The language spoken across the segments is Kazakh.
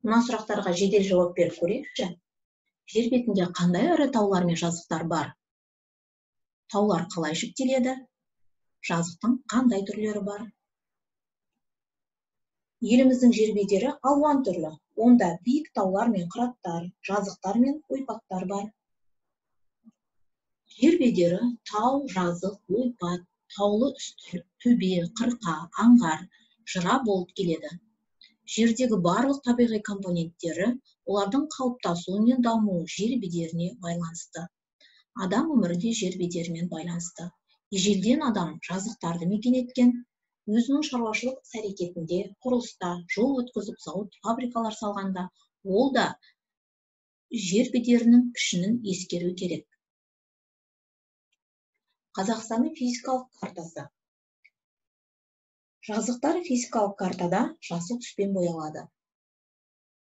Мына сұрақтарға жедел жауап беріп көрейікші. Жер бетінде қандай ірі таулар мен жазықтар бар? Таулар қалай жіктеледі? Жазықтың қандай түрлері бар? Еліміздің жер бедері алуан түрлі. Онда биік таулар мен қыраттар, жазықтар мен ойпаттар бар. Жер бедері тау, жазық, ойпат, таулы үстірт, төбе, қырқа, аңғар, жыра болып келеді. Жердегі барлық табиғи компоненттері, олардың қалыптасуы мен дамуы жер бедеріне байланысты. Адам өмірі де жер бедерімен байланысты. Ежелден адам жазықтарды мекен еткен, өзінің шаруашылық іс-әрекетінде, құрылыста, жол өткізіп, зауыт, фабрикалар салғанда, ол да жер бедерінің пішінін ескеру керек. Қазақстанның физикалық картасы. Жазықтар физикалық картада жасыл түспен боялады.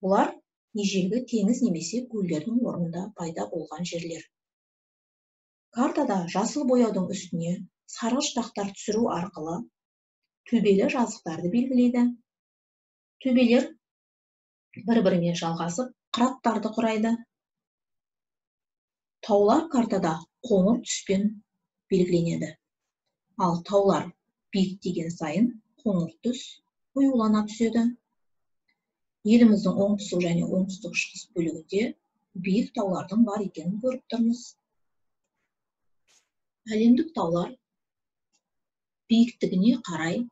Олар ежелгі теңіз немесе көлдердің орнында пайда болған жерлер. Картада жасыл бояудың үстіне сарғыш дақтар түсіру арқылы төбелі жазықтарды белгілейді. Төбелер бір-бірімен жалғасып, қыраттарды құрайды. Таулар картада қоңыр түспен белгіленеді. Ал таулар биіктеген сайын қоңыр түс қоюлана түседі. Еліміздің оңтүстік және оңтүстік шығыс бөлігінде биік таулардың бар екенін көріп тұрмыз. Әлемдік таулар биіктігіне қарай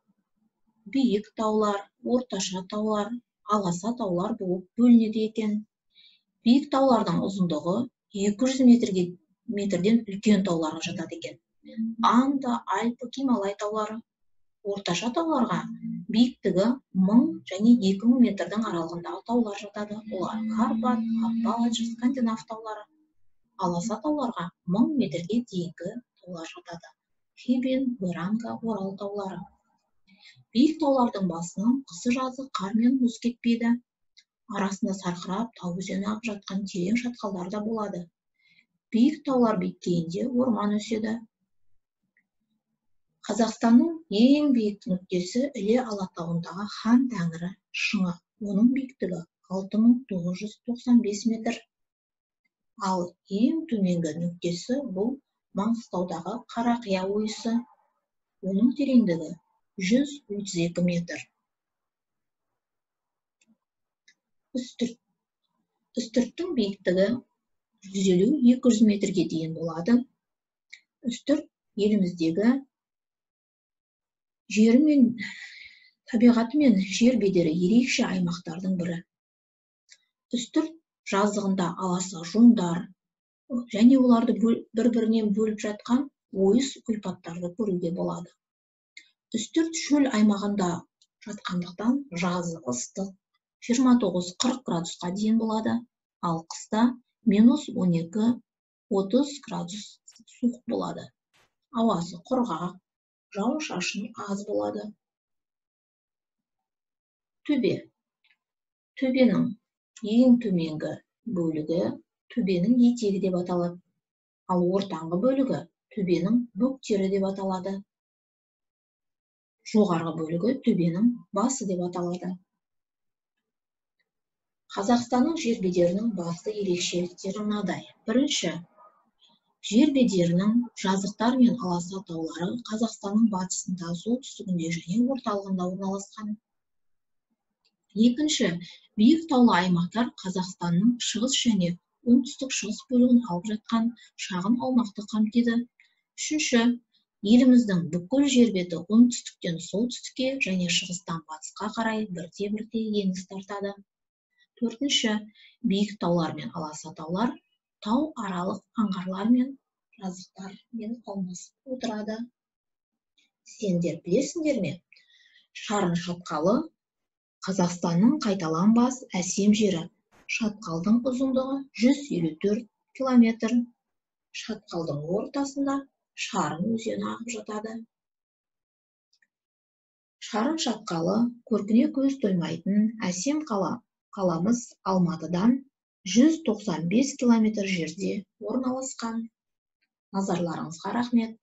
биік таулар, орташа таулар, аласа таулар болып бөлінеді екен. Биік таулардың ұзындығы 200 метрден үлкен тауларға жатады екен. Анда, Альпі, Гималай таулары. Орташа тауларға биіктігі 1000 және 2000 метрдің аралығындағы таулар жатады. Олар Карпат, Аппалач, Скандинав таулары. Аласа тауларға 1000 метрге дейінгі таулар жатады. Хибин, Буранка, Орал таулары. Биік таулардың басынан қысы-жазы қар мен мұз кетпейді. Арасында сарқырап тау өзені ағып жатқан терең шатқалдар да болады. Биік таулар беткейінде орман өседі. Қазақстанның ең биік нүктесі Іле Алатауындағы Хан Тәңірі шыңы. Оның биіктігі 6995 метр. Ал ең төменгі нүктесі бұл Маңғыстаудағы Қарақия ойысы. Оның тереңдігі 132 метр. Үстірт. Үстірттің биіктігі 150-200 метрге дейін болады. Үстірт еліміздегі жері мен табиғаты мен жер бедері ерекше аймақтардың бірі. Үстірт жазығында аласа жондар және оларды бір-бірінен бөліп жатқан ойыс ойпаттарды көруге болады. Үстірт шөл аймағында жатқандықтан жазы ыстық 29-40 градусқа дейін болады, ал қыста минус 12-30 градус суық болады. Ауасы құрғақ, жауын-шашын аз болады. Төбе. Төбенің ең төменгі бөлігі төбенің етегі деп аталады, ал ортаңғы бөлігі төбенің бөктері деп аталады. Жоғарғы бөлігі төбенің басы деп аталады. Қазақстанның жер бедерінің басты ерекшеліктері мынадай. Бірінші, жер бедерінің жазықтар мен аласа таулары Қазақстанның батысында, солтүстігінде және орталығында орналасқан. Екінші, биік таулы аймақтар Қазақстанның шығыс және оңтүстік шығыс бөлігін алып жатқан шағын аумақты қамтиды. Үшінші, еліміздің бүкіл жер беті оңтүстіктен солтүстікке және шығыстан батысқа қарай бірте-бірте еңіс тартады. Төртінші, биік таулар мен аласа таулар тау аралық аңғарлар мен жазықтармен алмасып отырады. Сендер білесіңдер ме? Шарын шатқалы Қазақстанның қайталанбас әсем жері. Шатқалдың ұзындығы 154 километр. Шатқалдың ортасында Шарын өзені ағып жатады. Шарын шатқалы көркіне көз тоймайтын әсем қаламыз Алматыдан 195 километр жерде орналасқан. Назарларыңызға рахмет.